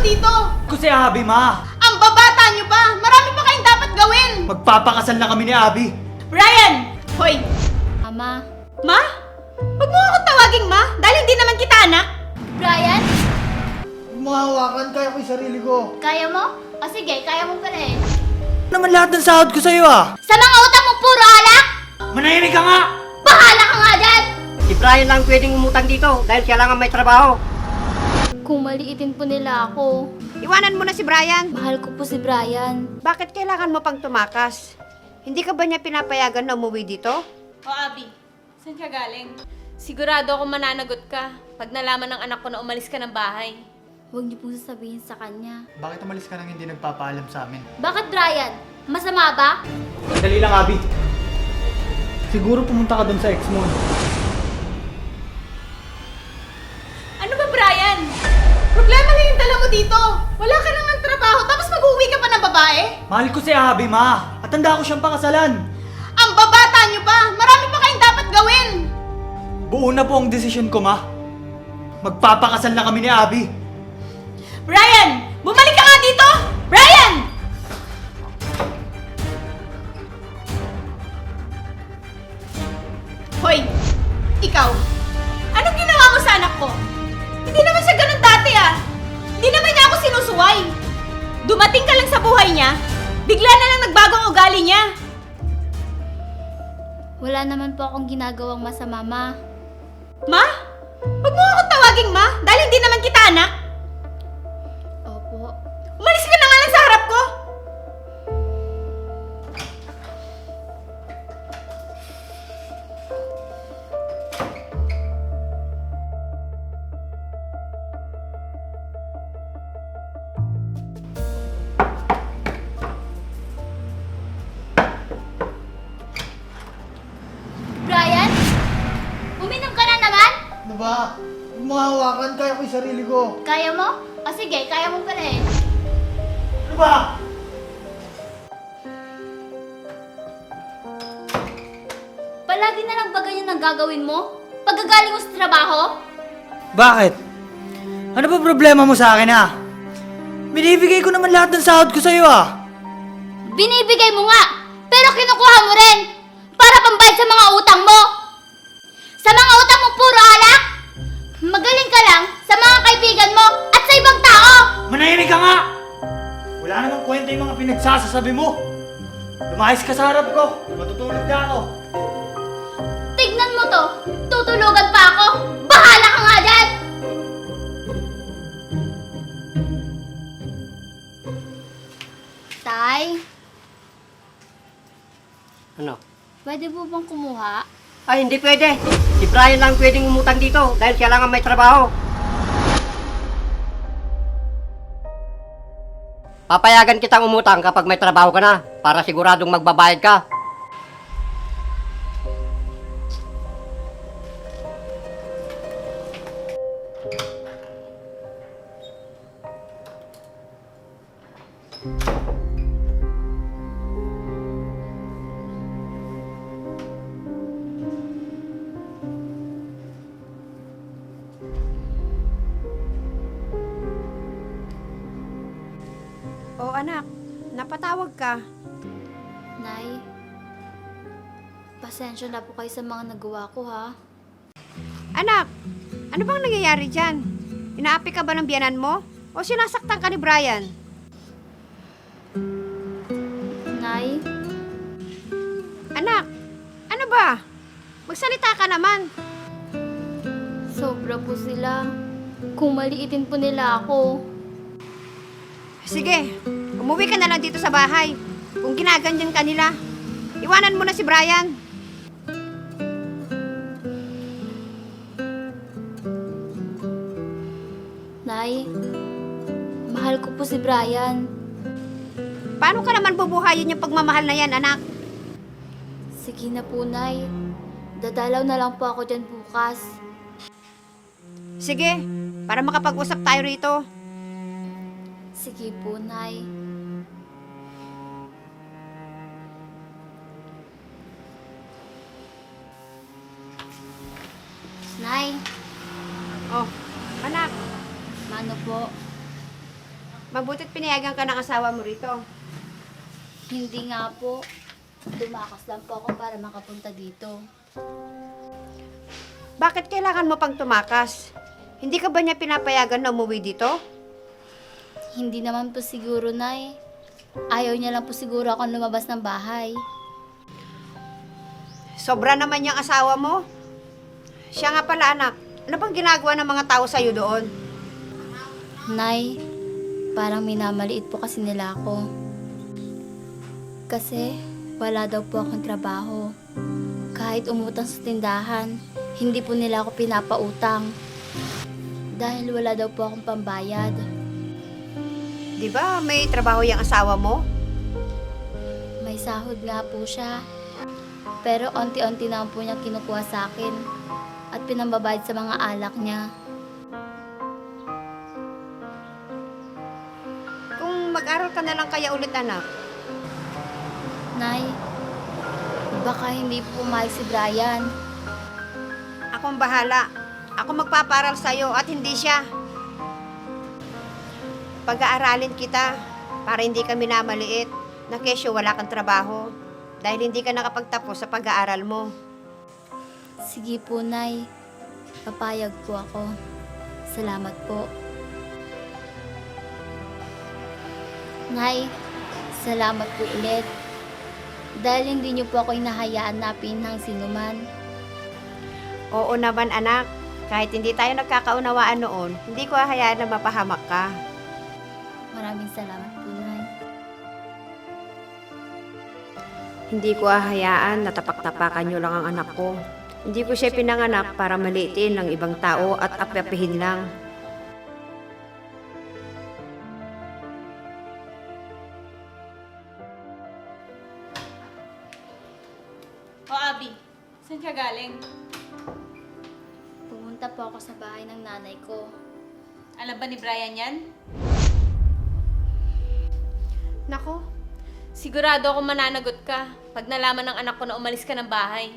dito? Ko si Abby, ma! Ang babata niyo pa! Marami pa kayong dapat gawin! Magpapakasal na kami ni Abby! Brian! Hoy! Ama. Ma? Huwag mo ako tawaging ma dahil hindi naman kita anak! Brian? Huwag mo hawakan, kaya ko yung sarili ko. Kaya mo? O sige, kaya mo pala eh. Ano naman lahat ng sahod ko sa'yo ah? Sa mga utang mo puro alak? Manahimik ka nga! Bahala ka nga dyan! Si Brian lang pwedeng umutang dito dahil siya lang ang may trabaho. Kung maliitin po nila ako, Iwanan mo na si Brian. mahal ko po si Brian. Bakit kailangan mo pang tumakas? Hindi ka ba niya pinapayagan na umuwi dito? O Abby, saan ka galing? Sigurado ako mananagot ka pag nalaman ng anak ko na umalis ka ng bahay. Huwag niyo pong sasabihin sa kanya. Bakit umalis ka nang hindi nagpapaalam sa amin? Bakit Brian? Masama ba? Dali lang, Abby. Siguro pumunta ka dun sa ex mo. Ano ba, Brian? Problema na yung dala mo dito. Wala ka nang ng trabaho, tapos mag-uwi ka pa ng babae? Mahal ko si Abby, ma! At handa ko siyang pakasalan! Ang babata niyo pa! Marami pa kayong dapat gawin! Buo na po ang desisyon ko, ma. Magpapakasal na kami ni Abby. Brian! Bumalik ka nga dito! Brian! Hoy! Ikaw! Anong ginawa mo sa anak ko? Hindi naman siya ganun dati ah! Hindi naman niya ako sinusuway! Dumating ka lang sa buhay niya, bigla na lang nagbago ang ugali niya! Wala naman po akong ginagawang masama, Ma. Ma? Huwag mo ako tawaging ma dahil hindi naman kita anak! Opo. Umalis ka na nga lang sa harap ko! Brian? Uminom ka na naman? Ano ba? Huwag mo hawakan, kaya ko yung sarili ko. Kaya mo? O sige, kaya mo pala eh. Ano ba? Palagi na lang ba ganyan ang gagawin mo? Pagkagaling mo sa trabaho? Bakit? Ano ba problema mo sa akin ah? Binibigay ko naman lahat ng sahod ko sa'yo ah. Binibigay mo nga, pero kinukuha mo rin para pambayad sa mga utang mo. Sa mga utang mo puro alak? Magaling ka lang sa mga kaibigan mo at sa ibang tao. Manahimik ka nga! Wala namang kwenta yung mga pinagsasasabi mo. Lumayas ka sa harap ko. Matutulog na ako. Tignan mo to, tutulugan pa ako. Bahala ka nga dyan! Tay, Ano? pwede po bang kumuha? Ay, hindi pwede. Si Brian lang pwedeng umutang dito dahil siya lang ang may trabaho. Papayagan kitang umutang kapag may trabaho ka na para siguradong magbabayad ka. O anak, napatawag ka. Nay, pasensya na po kayo sa mga nagawa ko ha. Anak, ano bang nangyayari dyan? Inaapi ka ba ng biyanan mo? O sinasaktan ka ni Brian? Nay, Anak, ano ba? Magsalita ka naman. sobra po sila. Kung maliitin po nila ako, Sige, umuwi ka na lang dito sa bahay. Kung ginaganyan ka nila, iwanan mo na si Brian. Nay, mahal ko po si Brian. Paano ka naman bubuhayin yung pagmamahal na yan, anak? Sige na po, Nay. Dadalaw na lang po ako dyan bukas. Sige, para makapag-usap tayo rito. Sige po, Nay. Nay, Oh, anak, ano po? Mabutit pinayagan ka ng asawa mo rito. Hindi nga po. Tumakas lang po ako para makapunta dito. Bakit kailangan mo pang tumakas? Hindi ka ba niya pinapayagan na umuwi dito? Hindi naman po siguro, Nay. Ayaw niya lang po siguro akong lumabas ng bahay. Sobra naman yung asawa mo. Siya nga pala, anak. Ano bang ginagawa ng mga tao sa'yo doon? Nay, parang minamaliit po kasi nila ako. Kasi wala daw po akong trabaho. Kahit umutang sa tindahan, hindi po nila ako pinapautang. Dahil wala daw po akong pambayad. Di ba may trabaho yung asawa mo? May sahod nga po siya. Pero onti-onti naman po niya kinukuha sa akin at pinambabayad sa mga alak niya. Kung mag-aral ka na lang kaya ulit, anak. Nay, baka hindi po pumayag si Brian. Akong bahala. Ako magpaparal sa'yo at hindi siya. Pag-aaralin kita para hindi ka minamaliit na kesyo wala kang trabaho dahil hindi ka nakapagtapos sa pag-aaral mo. Sige po, Nay. Papayag po ako. Salamat po. Nay, salamat po ulit. Dahil hindi niyo po ako inahayaan na pinang sinuman. Oo naman, anak. Kahit hindi tayo nagkakaunawaan noon, hindi ko hahayaan na mapahamak ka. Maraming salamat po, Nay. Hindi ko hahayaan na tapak-tapakan niyo lang ang anak ko. Hindi ko siya pinanganak para maliitin ng ibang tao at apapihin lang. O Abi, saan ka galing? Pumunta po ako sa bahay ng nanay ko. Alam ba ni Brian yan? Nako, sigurado ako mananagot ka pag nalaman ng anak ko na umalis ka ng bahay.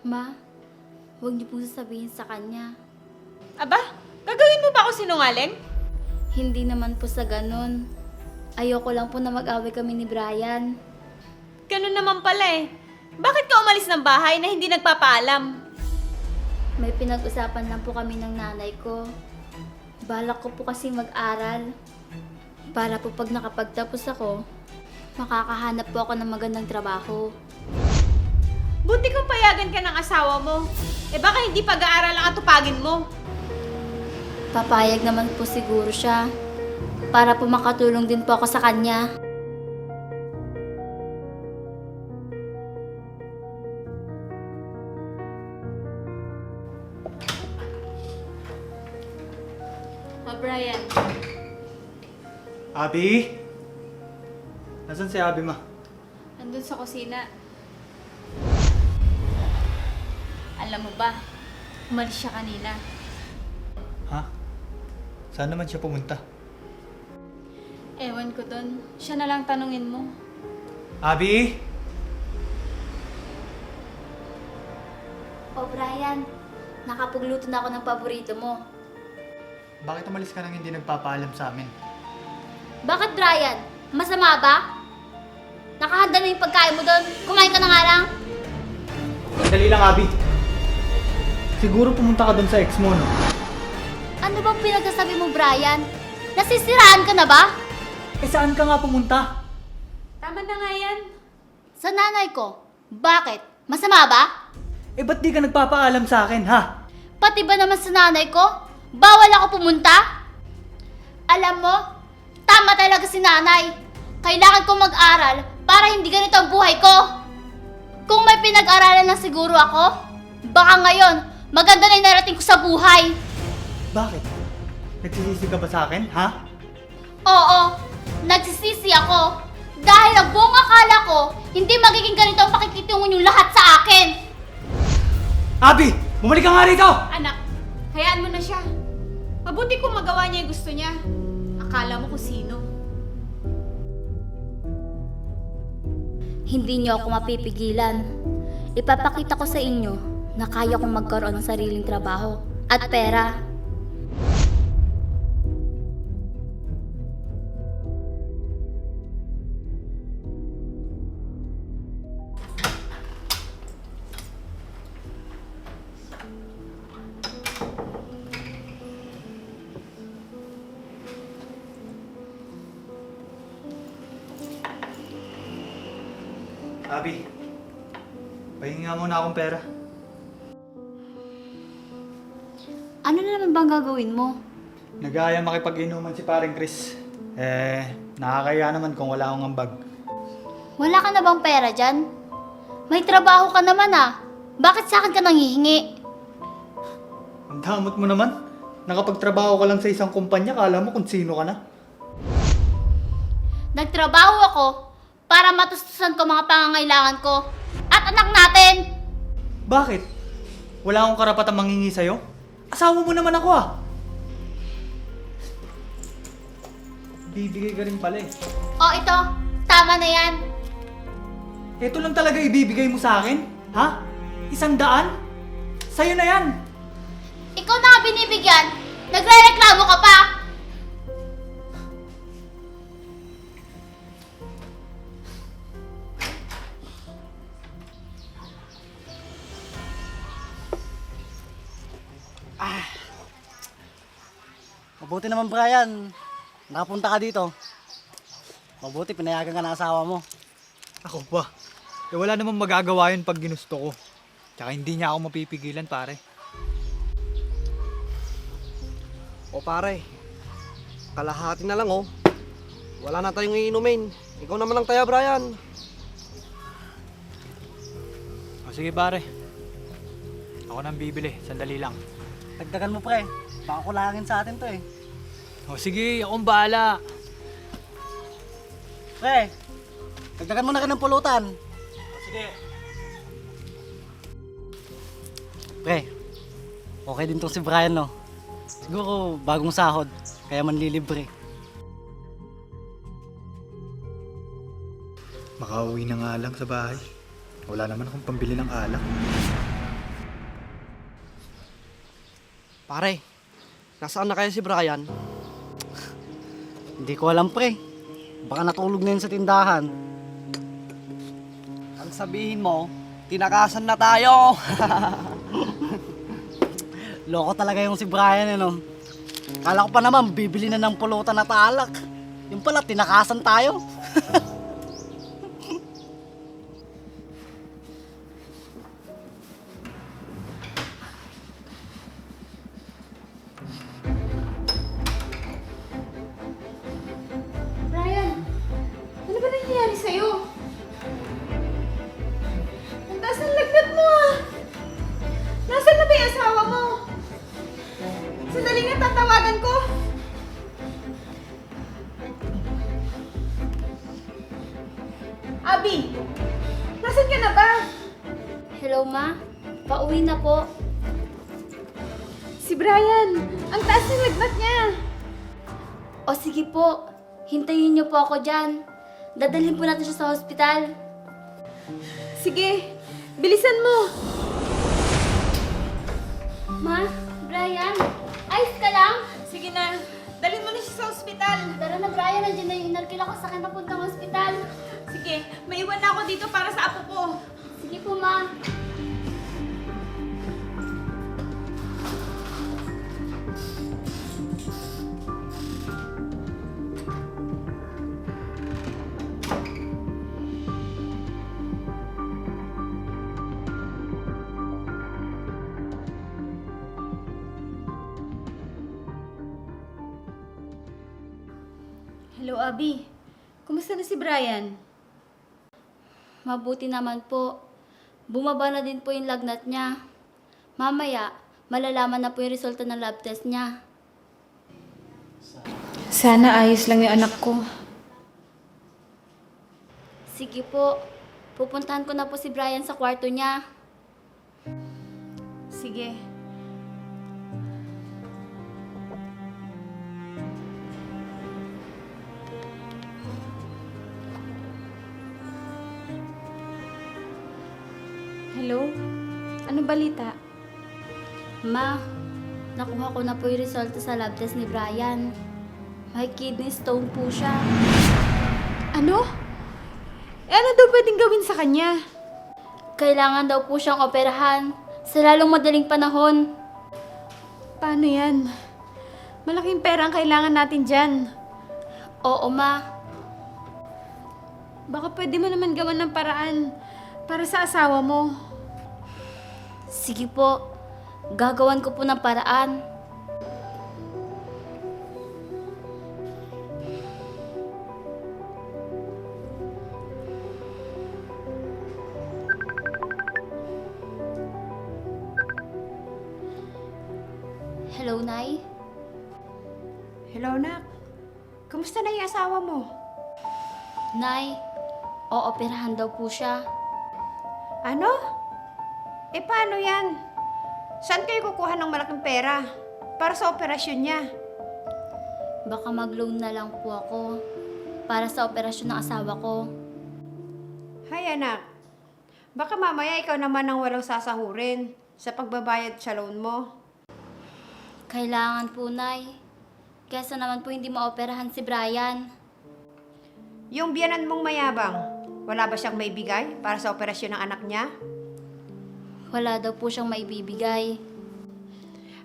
Ma, huwag niyo pong sasabihin sa kanya. Aba, gagawin mo ba ako sinungaling? Hindi naman po sa ganun. Ayoko lang po na mag-away kami ni Brian. Ganun naman pala eh. Bakit ka umalis ng bahay na hindi nagpapaalam? May pinag-usapan lang po kami ng nanay ko. Balak ko po kasi mag-aral. Para po pag nakapagtapos ako, makakahanap po ako ng magandang trabaho. Buti kung payagan ka ng asawa mo. Eh baka hindi pag-aaral ang atupagin mo. Papayag naman po siguro siya. Para po makatulong din po ako sa kanya. O Brian, Abi? Nasaan si Abi, ma? nandun sa kusina. Alam mo ba, umalis siya kanina. Ha? Saan naman siya pumunta? Ewan ko dun. Siya na lang tanungin mo. Abi? O Brian, nakapagluto na ako ng paborito mo. Bakit umalis ka nang hindi nagpapaalam sa amin? Bakit Brian? Masama ba? Nakahanda na yung pagkain mo doon. Kumain ka na nga lang. Sandali lang, Abi. Siguro pumunta ka doon sa ex mo, no? Ano bang pinagsasabi mo, Brian? Nasisiraan ka na ba? Eh, saan ka nga pumunta? Tama na nga yan. Sa nanay ko. Bakit? Masama ba? Eh, ba't di ka nagpapaalam sa akin, ha? Pati ba naman sa nanay ko? Bawal ako pumunta? Alam mo, tama talaga si nanay. Kailangan ko mag-aral para hindi ganito ang buhay ko. Kung may pinag-aralan na siguro ako, baka ngayon, maganda na yung narating ko sa buhay. Bakit? Nagsisisi ka ba sa akin, ha? Oo, nagsisisi ako. Dahil ang buong akala ko, hindi magiging ganito ang pakikitungo niyong lahat sa akin. Abi! Bumalik ka nga rito! Anak, hayaan mo na siya. Mabuti kung magawa niya yung gusto niya. Akala mo kung sino. Hindi niyo ako mapipigilan. Ipapakita ko sa inyo na kaya kong magkaroon ng sariling trabaho at pera. Abby, pahingi nga muna akong pera. Ano na naman bang gagawin mo? Nag-aaya makipag-inuman si paring Chris. Nakakaya naman kung wala akong ambag. Wala ka na bang pera dyan? May trabaho ka naman ah. Bakit sa akin ka nanghihingi? Ang damot mo naman. Nakapagtrabaho ka lang sa isang kumpanya, kala mo kung sino ka na. Nagtrabaho ako para matustusan ko mga pangangailangan ko. At anak natin! Bakit? Wala akong karapatang manghingi sa'yo? Asawa mo naman ako ah! Bibigay ka rin pala eh. O ito, tama na yan. Ito lang talaga ibibigay mo sa akin? Ha? 100? Sa'yo na yan! Ikaw na nga binibigyan, nagre-reklamo ka pa! Mabuti naman, Brian. Nakapunta ka dito. Mabuti, pinayagan ka ng asawa mo. Ako ba? Wala namang magagawa yun pag ginusto ko. Tsaka hindi niya ako mapipigilan, pare. O pare, kalahati na lang oh. Wala na tayong iinumin. Ikaw naman lang tayo, Brian. O sige, pare. Ako nang bibili. Sandali lang. Dagdagan mo, pre. Baka kulangin sa atin to eh. O sige, akong bahala. Pre, dagdagan mo na rin ng pulutan. Sige. Pre, okay din tong si Brian, no? Siguro bagong sahod, kaya manlilibre. Makauwi na nga lang sa bahay. Wala naman akong pambili ng alak. Pare, nasaan na kaya si Brian? Hindi ko alam, pre. Baka natulog na yun sa tindahan. Ang sabihin mo, tinakasan na tayo. Loko talaga yung si Brian, eh, no? Kala ko pa naman, bibili na ng pulutan at alak. Yung pala, tinakasan tayo. Brian, ano ba nangyayari sa'yo? Ang taas ng lagnat mo ah! Nasaan na ba yung asawa mo? Sandali nga tatawagan ko. Abby, nasaan ka na ba? Hello ma, pauwi na po. Si Brian, ang taas ng lagnat niya. O sige po, hintayin niyo po ako dyan. Dadalhin po natin siya sa hospital. Sige, bilisan mo. Ma, Brian, ayos ka lang? Sige na, dalhin mo na siya sa ospital. Tara na Brian, nandiyan na yung inarkila ko sa akin papuntang hospital. Sige, maiwan na ako dito para sa apo ko. Sige po ma. Hello, Abby. Kumusta na si Brian? Mabuti naman po. Bumaba na din po yung lagnat niya. Mamaya, malalaman na po yung resulta ng lab test niya. Sana ayos lang yung anak ko. Sige po, pupuntahan ko na po si Brian sa kwarto niya. Sige. Hello? Ano balita? Ma, nakuha ko na po yung resulta sa lab test ni Brian. May kidney stone po siya. Ano? Ano daw pwedeng gawin sa kanya? Kailangan daw po siyang operahan sa lalong madaling panahon. Paano yan? Malaking pera ang kailangan natin dyan. Oo, ma. Baka pwede mo naman gawan ng paraan Para sa asawa mo. Sige po, gagawan ko po ng paraan. Hello, Nay? Hello, nak. Kamusta na yung asawa mo? Nay, ooperahan daw po siya. Ano? Paano yan? Saan kayo kukuha ng malaking pera para sa operasyon niya? Baka mag-loan na lang po ako para sa operasyon ng asawa ko. Hay anak, baka mamaya ikaw naman ang walang sasahurin sa pagbabayad sa loan mo. Kailangan po, Nay. Kesa naman po hindi maoperahan si Brian. Yung biyanan mong mayabang, wala ba siyang maibigay para sa operasyon ng anak niya? Wala daw po siyang maibibigay.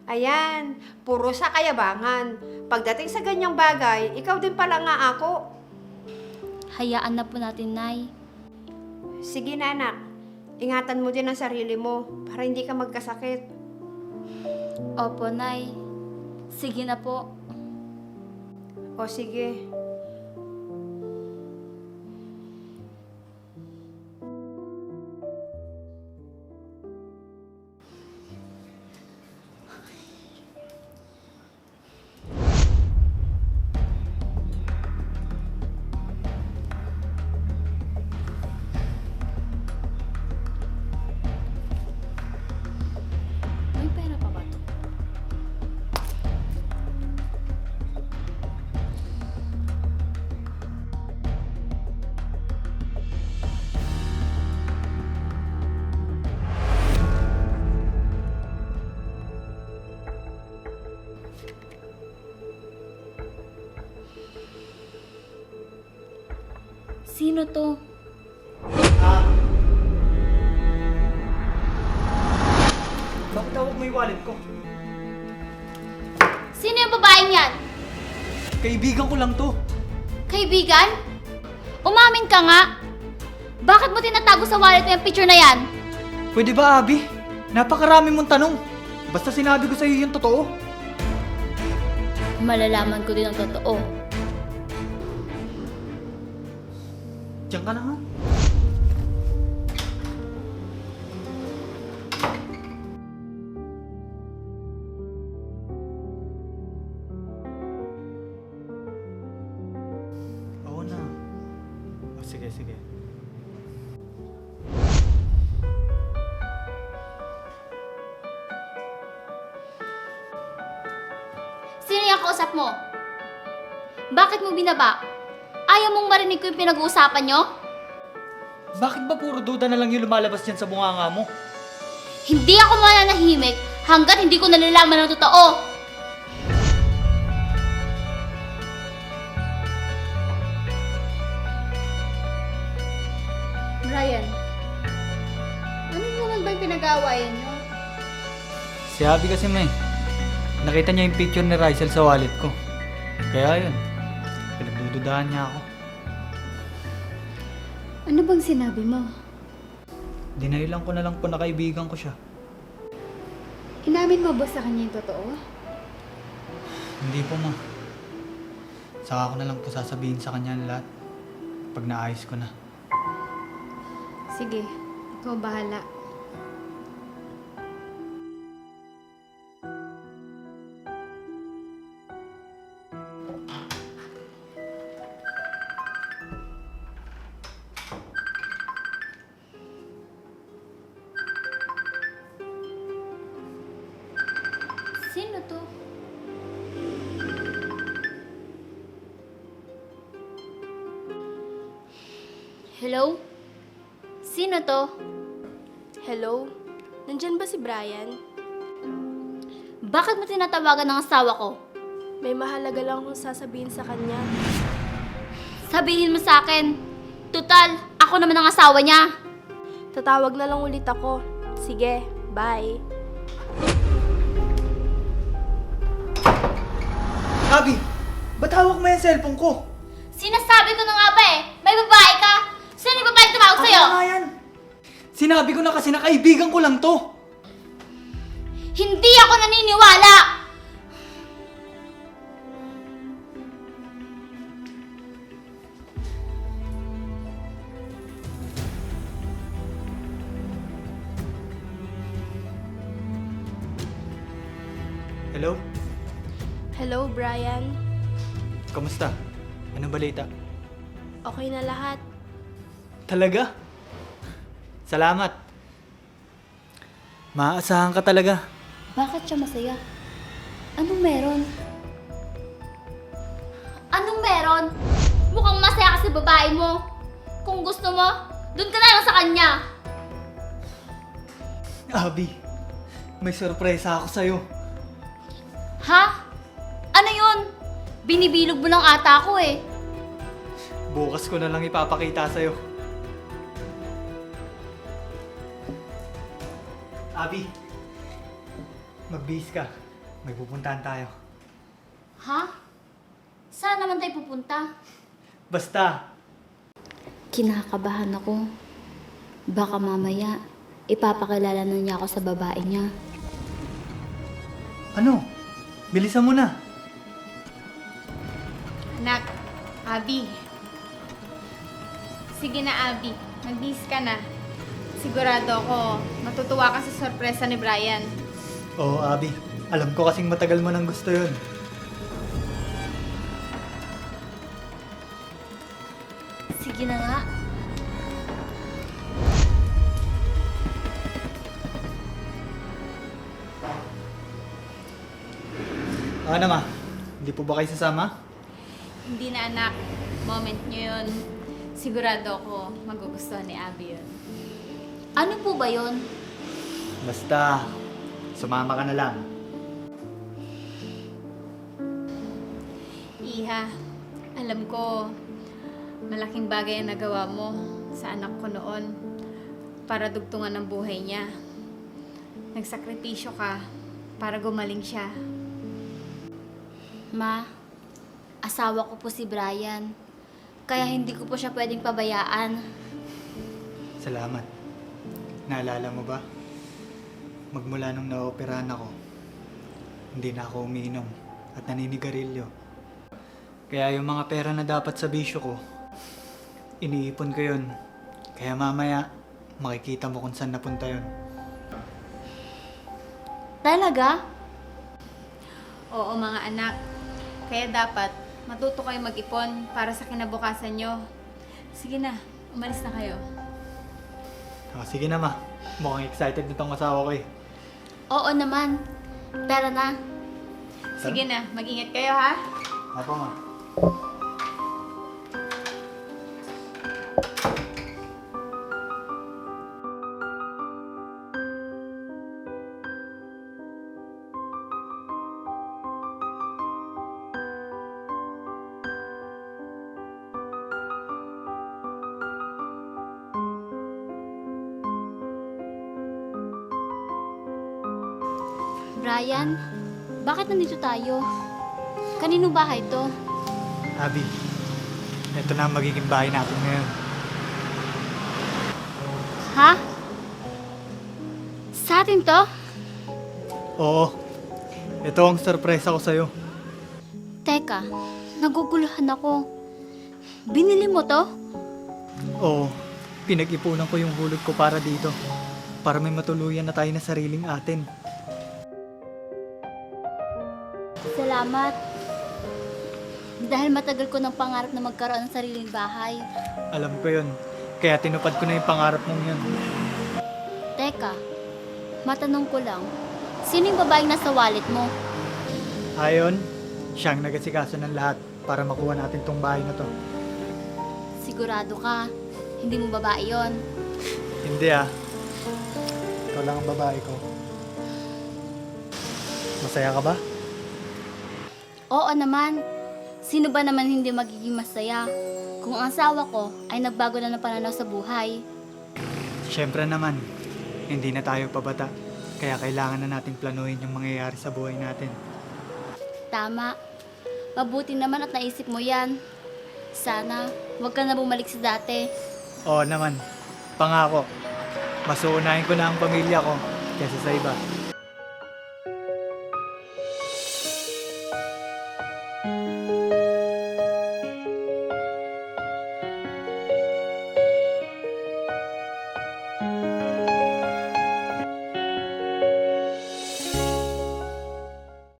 Ayan, puro sa kayabangan. Pagdating sa ganyang bagay, ikaw din pala nga ako. Hayaan na po natin, Nay. Sige na anak, ingatan mo din ang sarili mo para hindi ka magkasakit. Opo, Nay. Sige na po. O sige. May pera pa ba to? Sino to? Bakit hawak mo yung wallet ko? Sino yung babaeng yan? Kaibigan ko lang to. Kaibigan? Umamin ka nga. Bakit mo tinatago sa wallet mo yung picture na yan? Pwede ba, Abby? Napakarami mong tanong. Basta sinabi ko sa'yo yung totoo. Malalaman ko din ang totoo. Diyan ka na nga. Oo na. O, sige, sige. Sino yung kausap mo? Bakit mo binaba? Ayaw mong marinig ko yung pinag-uusapan nyo? Bakit ba puro duda na lang yung lumalabas dyan sa bunganga mo? Hindi ako mananahimik hanggat hindi ko nalalaman ng totoo. Brian, ano naman ba yung pinag-aawayan niyo? Si Abby kasi may. Nakita niya yung picture ni Rysel sa wallet ko. Kaya yun, pinagdududahan niya ako. Ano bang sinabi mo? Dinahilan ko na lang po na kaibigan ko siya. Inamin mo ba sa kanya yung totoo? Hindi po, ma. Saka ko na lang po sasabihin sa kanya lahat pag naayos ko na. Sige, ikaw bahala. Sino to? Hello? Sino to? Hello? Nandyan ba si Brian? Bakit mo tinatawagan ng asawa ko? May mahalaga lang akong sasabihin sa kanya. Sabihin mo sa akin. Tutal, ako naman ang asawa niya. Tatawag na lang ulit ako. Sige, bye. Abby! Ba't hawak mo yung cellphone ko? Sinasabi ko na nga ba eh, may babae ka. Sino yung babae tumawag sa'yo? Ako nga yan. Sinabi ko na kasi na kaibigan ko lang to. Hindi ako naniniwala! Hello? Hello, Brian. Kamusta? Anong balita? Okay na lahat. Talaga? Salamat. Maaasahan ka talaga. Bakit siya masaya? Anong meron? Anong meron? Mukhang masaya ka sa babae mo. Kung gusto mo, dun ka na lang sa kanya. Abby, may sorpresa ako sa'yo. Ha? Ano yun? Binibilog mo ng ata ko eh. Bukas ko na lang ipapakita sa'yo. Abby, magbihis ka. May pupuntahan tayo. Ha? Saan naman tayo pupunta? Basta, Kinakabahan ako. Baka mamaya, ipapakilala na niya ako sa babae niya. ano? Bilisan mo na. Anak, Abby. Sige na, Abby. Magbihis ka na. Sigurado ako, matutuwa ka sa sorpresa ni Brian. Oo, Abby. Alam ko kasing matagal mo nang gusto yun. Sige na nga. Ano ma? Hindi po ba kayo sasama? Hindi na, anak. Moment nyo yun. Sigurado ako, magugustuhan ni Abby yun. Ano po ba yon? Basta, sumama ka na lang. Iha, alam ko, malaking bagay ang nagawa mo sa anak ko noon para dugtungan ang buhay niya. Nagsakripisyo ka para gumaling siya. Ma, asawa ko po si Brian. Kaya hindi ko po siya pwedeng pabayaan. Salamat. Naalala mo ba? Magmula nung naoperahan ako, hindi na ako umiinom at naninigarilyo. Kaya yung mga pera na dapat sa bisyo ko, iniipon ko yun. Kaya mamaya, makikita mo kung saan napunta yun. Talaga? Oo, mga anak. Kaya dapat matuto kayo mag-ipon para sa kinabukasan nyo. Sige na, umalis na kayo. Sige na ma, mukhang excited na tong asawa ko eh. Oo naman. Tara na. Sige na, mag-ingat kayo ha. Apo ma. Brian, bakit nandito tayo? Kanino bahay to? Abby, ito na ang magiging bahay natin ngayon. Ha? Sa atin to? Oo, ito ang sorpresa ko sa'yo. Teka, naguguluhan ako. Binili mo to? Oo, pinag-ipunan ko yung hulog ko para dito. Para may matuluyan na tayo na sariling atin. Salamat. Dahil matagal ko ng pangarap na magkaroon ng sariling bahay. Alam ko yun, kaya tinupad ko na yung pangarap mong yun. Teka, matanong ko lang, sino yung babaeng nasa wallet mo? Ayon, siyang nagasikaso ng lahat para makuha natin tong bahay na to. Sigurado ka, hindi mo babae yon. Hindi ah. Ikaw lang ang babae ko. Masaya ka ba? Oo naman. Sino ba naman hindi magiging masaya kung ang asawa ko ay nagbago na ng pananaw sa buhay? Siyempre naman, hindi na tayo pabata. Kaya kailangan na nating planuhin yung mangyayari sa buhay natin. Tama. Mabuti naman at naisip mo yan. Sana, huwag ka na bumalik sa dati. Oo naman, pangako. mas uunahin ko na ang pamilya ko kaysa sa iba.